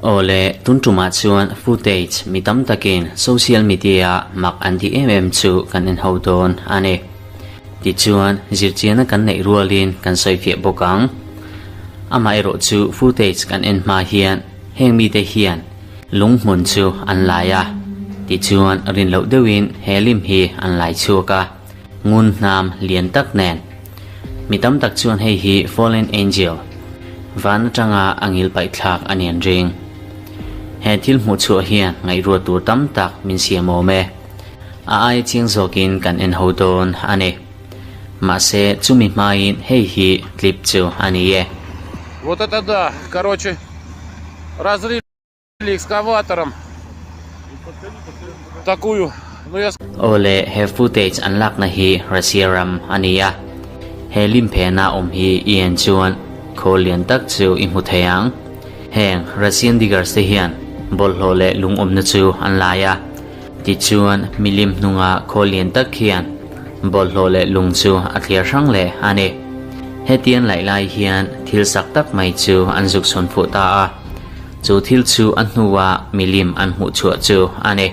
Awle, tun tumah chuan footage mi tam takin social media ah mak an tih em em chu kan en ho dawn a ni. Tichuan, zirchianna kan neih rualin kan sawifiah bawk ang. Amaherawh chu footage kan en hma hian heng mite hian lung hmun chu an lai a, tichuan rin loh deuhin he lim hi an lai chhuak a, ngun hnam lian tak nen. Mi tam tak chuan hei hi Fallen Angel, van atanga a ngil paih thlak a ni an ring. He thil hmuh chhuah hian ngaihruat tur tam tak min siam awm e. A aia chiang zawkin kan en ho dawn a ni. Mahse, chumi hmain hei hi clip chu a ni e. Вот это да, короче, разрыли экскаватором такую, ну я. Awle, he footage an lakna hi Russia ram a ni a. He lim phena awm hi i en chuan khawl lian tak chu i hmu thei ang. Heng Russian diggers te hian bawlhhlawh leh lungawmna chu an lai a. Tichuan, milim hnunga khaw lian tak hian bawlhhlawh leh lung chu a thliar hrang leh a ni. Hetian laih lai hian thil sak tak mai chu an zuk chhawn fuh ta a, chu thil chu a hnua milim an hmuh chhuah chu a ni.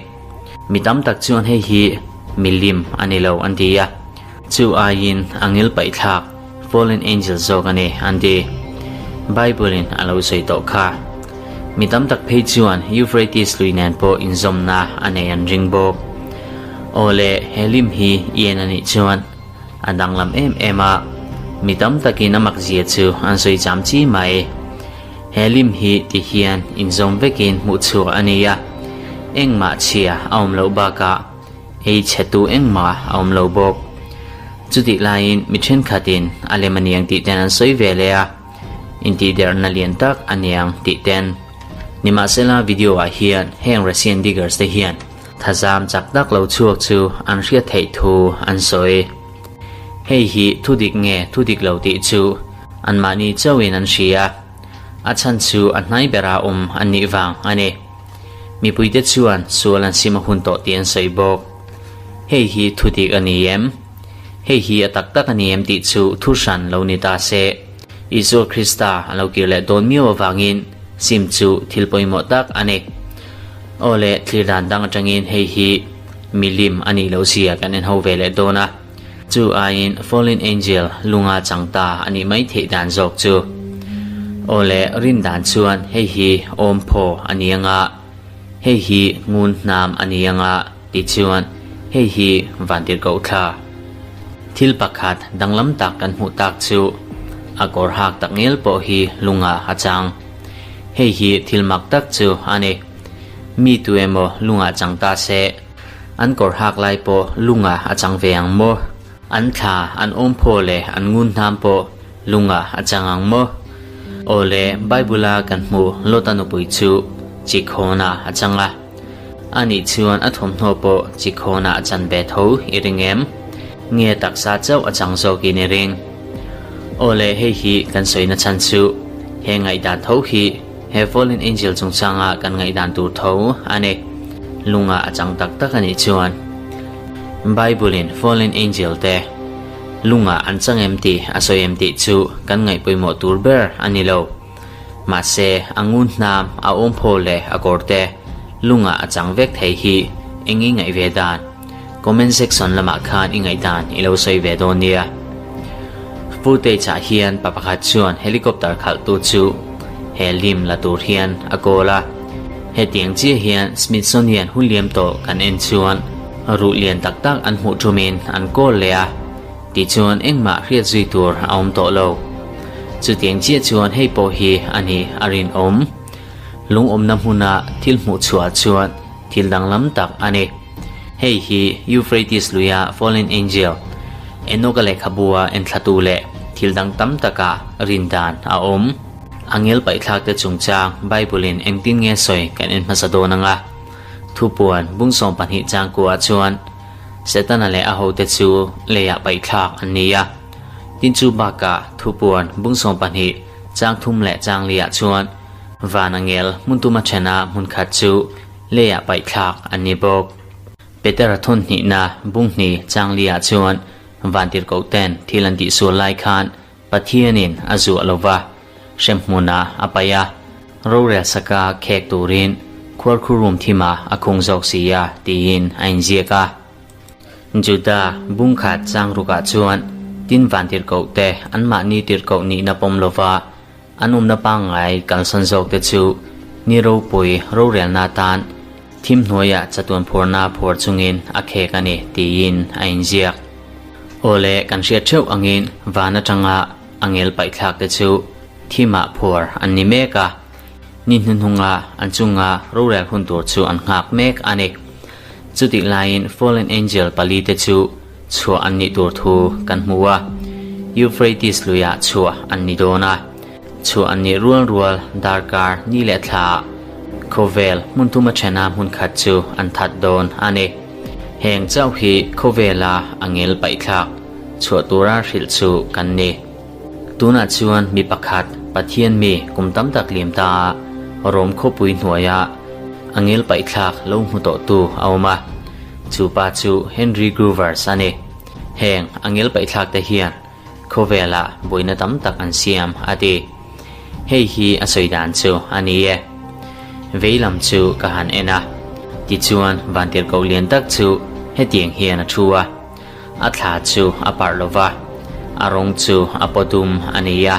Mi tam tak chuan hei hi milim a ni lo an ti a, chu aiin a ngil paihthlak Fallen angel zawk a ni an ti. Bible-in a lo sawi tawh kha. Mi tam tak phei chuan Euphrates lui nen pawh inzawmna a nei an ring bawk. Aw le, he lim hi i en a nih chuan a danglam em em a, mi tam takin a makzia chu an sawi cham chi mai. He lim hi ti hian inzawm vekin hmuh chhuak a ni a, engmah chhia a awm loh bakah Ei chhetu engmah a awm lo bawk. Chutih laiin mi thenkhatin a lem aniang tih ten an sawi ve leh a, intihderhna lian tak aniang tih ten. Nimahsela video ah hian heng Russian diggers te hian thazam chak tak lo chhuak chu an hriat theih thu an sawi. Hei hi thudik nge thudik lo tih chu anmahni chauhin an hria. A chhan chu a hnai bera awm an nih vang a ni. Mipuite chuan sual an sim a hun tawh tih an sawi bawk. Hei hi thu dik a ni em? Hei hi a tak tak a ni em tih chu thu hran lo ni ta se. Isua Krista a lo kir leh dawn miau avangin sim chu thil pawimawh tak a ni. Aw le, thlir dan dang atangin hei hi milim a nih loh zia kan en ho ve leh dawn a. Chu aiin Fallen Angel lunga chang ta a nih mai theih dan zawk chu. Aw le, rin dan chuan hei hi awm phaw a ni anga, hei hi ngun hnam a ni anga ti chuan hei hi vantirhkoh thla. Thil pakhat danglam tak kan hmuh tak chu a kawr hak tak ngel pawh hi lunga a chang. Hei hi thil mak tak chu a ni. Mi tu emaw lunga chang ta se. An kawr hak lai pawh lunga a chang ve ang maw? An thla, an awm phaw leh an ngun hnam pawh lunga a chang ang maw? Aw le, Bible-a kan hmuh Lota nupui chu Chikhawnah a chang a. Anih chuan a thawmhnaw pawh Chikhawnah a chan ve tho i ring em? Nge taksa chauh a chang zawkin i ring? Aw le, hei hi kan sawina chhan chu he ngaihdan tho hi He Fallen Angel chungchanga kan ngaihdan tur tho a ni. Lunga a chang tak tak a nih chuan Bible-in Fallen Angel te lunga an chang em tih a sawi em tih chu kan ngaih pawimawh tur ber a ni lo. Mahse, a ngun hnam, a awmphaw leh a kawr te lunga a chang vek thei hi eng i ngaih ve dan? Comment section lamah khan i ngaihdan i lo sawi ve dawn nia. Footage ah hian pa pakhat chuan helicopter khalhtu chu he lim la tur hian a kawl a. Hetiang chiah hian Smithsonian hun liam tawh kan en chuan ruh lian tak tak an hmuh thumin an kawl leh a, tichuan engmah hriat zui tur a awm tawh lo. Chutiang chiah chuan hei pawh hi a ni a rinawm. Lungawmna hmuna thil hmuh chhuah chuan thil danglam tak a ni. Hei hi Euphrates luia Fallen Angel, Enoch-a lehkhabua enthlatu leh thil dang tam taka rin dan a awm. Angel paihthlakte chungchang Bible-in engtin nge sawi kan en hmasa dawn ang a. Thupuan bung 12 changkuah chuan Setana leh a hote chu leiah paihthlak an ni a. Tin chu bakah Thupuan bung 12 chang thum leh chang liah chuan van angel hmun tuma thena hmun khat chu Leiah paihthlak an ni bawk. Petera thawn hnihna bung hni Changlia chuan vantirhkoh ten thil an tihsual lai khan Pathianin a zuah lo va. hremhmunah a paih a, rorel saka khek turin khuarkhurum thimah a khung zawk si a tiin a inziak a. Juda bungkhat chang rukah chuan tin van tirhkoh te anmahni tirhkoh nihna pawm lova an awmna pangngai kalsan zawk te chu ni ropui rorelna atan thim hnuaiah chatuan phuarna phuar chungin a khek a ni tiin a inziak. Awle kan hriat theuh angin van atanga a ngel paihthlak te chu thimah phuar an ni mek a, ni hnuhnunga an chunga rorel hun tur chu an nghak mek a ni. Chutih laiin Fallen Angel pali te chu chhuah an nih tur thu kan hmu a, Euphrates luiah chhuah an ni dawn a, chhuah an nih rual rual darkar ni leh thlaah khawvel hmun thuma thena hmun khat chu an that dawn a ni. Heng chauh hi khawvela a ngel paihthlak chhuah tura hrilh chu kan ni. Tunah chuan mi pakhat Pathian mi kum tam tak liam ta a, Rom khawpui hnuaia a ngel paihthlak lo hmu tawhtu a awm a. Chu pa chu Henry Groovers a ni. Heng a ngel paihthlak te hian khawvelah buaina tam tak an siam a ti. Hei hi a sawi dan chu a ni e. Vei lam chu ka han en a, tichuan vantirhkoh lian tak chu hetiang hian a thu a. A thla chu a parh lo va, a rawng chu a paw dum a ni a,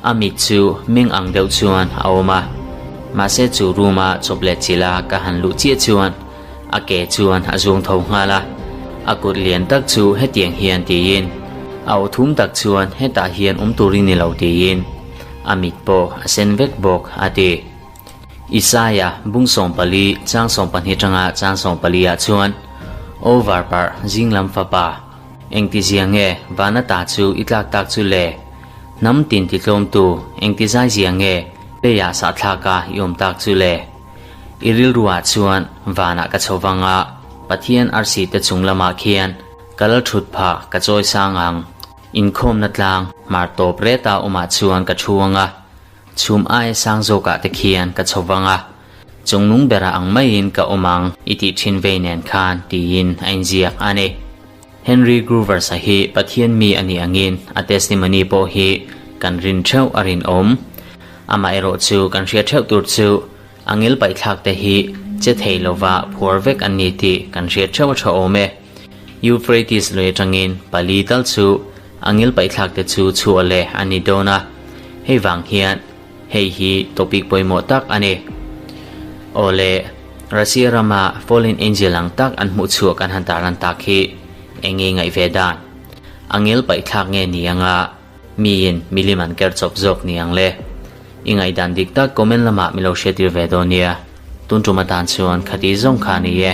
a mit chu meng ang deuh chuan a awm a. Mahse chu room a chawp leh chilh a ka han luh chiah chuan a ke chuan a zuang tho nghal a, a kut lian tak chu hetiang hian tiin, a aw thum tak chuan hetah hian awm turin ni lo tiin a mit pawh a sen vek bawk a ti. Isaiah bung 14 chang 12 tanga chang 14 ah chuan, Aw varparh zinglam fapa, engtizia nge vana ta chu i tlak tak chu le? Hnam tin titlawmtu engtizaizia nge leiah sahthlaka i awm tak chu le? I rilruah chuan vanah ka chho vang a, Pathian arsi te chung lamah khian ka lal thut phah ka chawi sang ang. Inkhawmna tlang hmar tawp reta awmah chuan ka thu ang a, Chhum aia sang zawkah te khian ka chho vang a, chungnung bera ang maiin ka awm ang i tih thin vei nen khan tiin a inziak a ni. Henry Groovers-a hi Pathian mi a nih angin a testimony pawh hi kan rin theuh a rinawm. Amaherawh chu kan hriat theuh tur chu a ngil paihthlak te hi che thei lova phuar vek an ni tih kan hriat theuh a tha awm e. Euphrates lui atangin pali tal chu A ngil paihthlak te chu chhuah leh a ni dawn a, hei vang hian hei hi topic pawimawh tak a ni. Awle, Russia rama fallen angel ang tak an hmuh chhuah kan han tarlan tak hi eng nge ngaih ve dan? A ngil paihthlak nge ni anga miin milim an ker chawp zawk ni ang le? I ngaihdan dik tak comment lamah mi lo hriatir ve dawn nia. Tun tum atan chuan khati zawng kha a ni e.